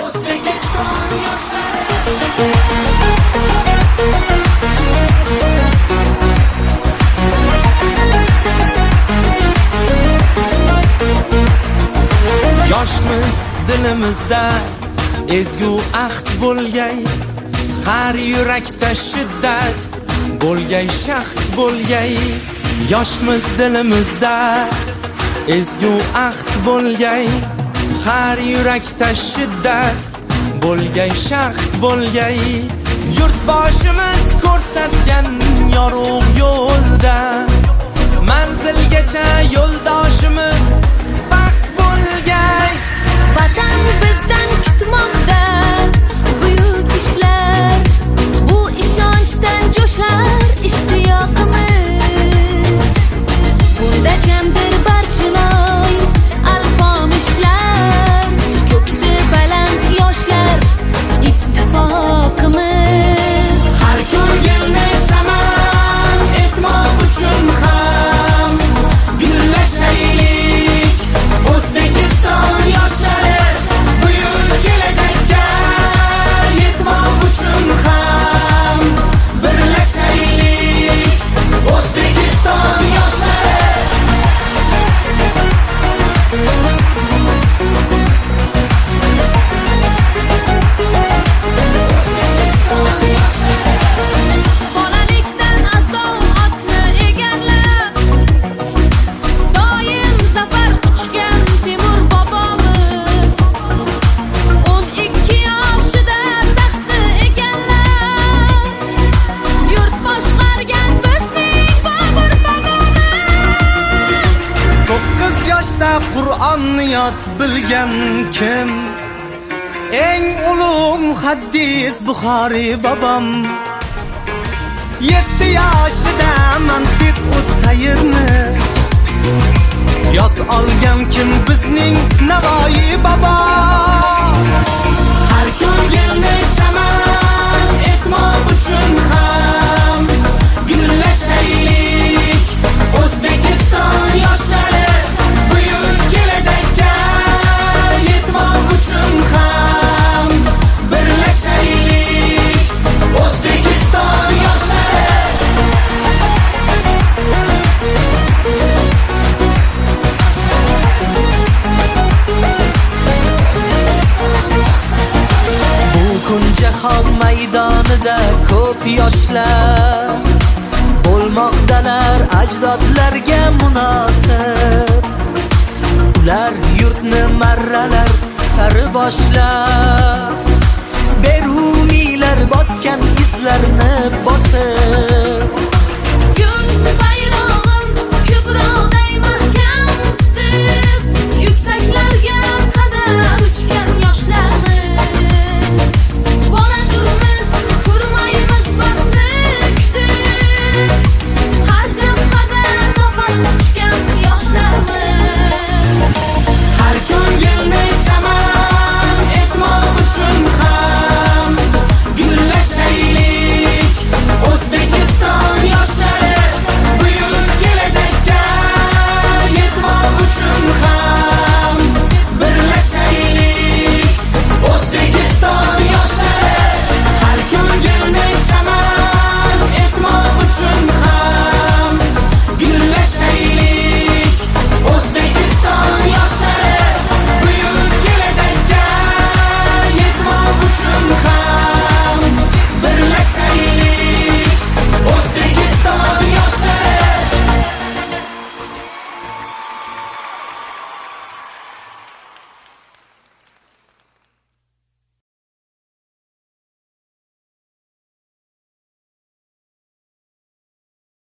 O'zbekiston yoshlari. Yoshmiz, dilimizda ezgu ahd bo'lgay, har yurakda shiddat bo'lgay, shahd bo'lgay. Yoshmiz, dilimizda ezgu ahd bo'lgay, har yurakda shiddat bo'lgay, shahd bo'lgay. Yurtboshimiz ko'rsatgan yorug' yo'lda manzilgacha yo'ldoshimiz baxt bo'lgay. Vatan bizdan kutmoqda buyuk ishlar. Bu ishonchdan jo'shar ishtiyoqimiz. Bunda jamdir Barchinoy, Alpomishlar, ko'ksi baland yoshlar ittifoqimiz. Har ko'rganda chaman etmoq uchun ham gullashaylik. O'zbekiston yoshlari, buyuk kelajakka yetmoq uchun ham birlashaylik. O'zbekiston yoshlari. O'zbekiston yoshlari. Bolalikdan asov otni egarlab, doim zafar quchgan Temur bobomiz 12 yoshida taxtni egallab, yurt boshqargan bizning Bobur bobomiz. 9 yoshda Qur'onni yod bilgan kim? Eng ulug' muhaddis Buxoriy bobom. 7 yoshida mantiq tayrni yod olgan kim? Bizning Navoiy bobo. Har ko'ngilni chaman etmoq uchun ham gullashaylik. O'zbekiston yoshlari, buyuk kelajakka yetmoq uchun ham birlashaylik. O'zbekiston yoshlari. Bu kun jahon maydonida ko'p yoshlar bo'lmoqdalar ajdodlarga munosib. Ular yurtni marralar sari boshlab, Beruniylar bosgan izlarni bosib.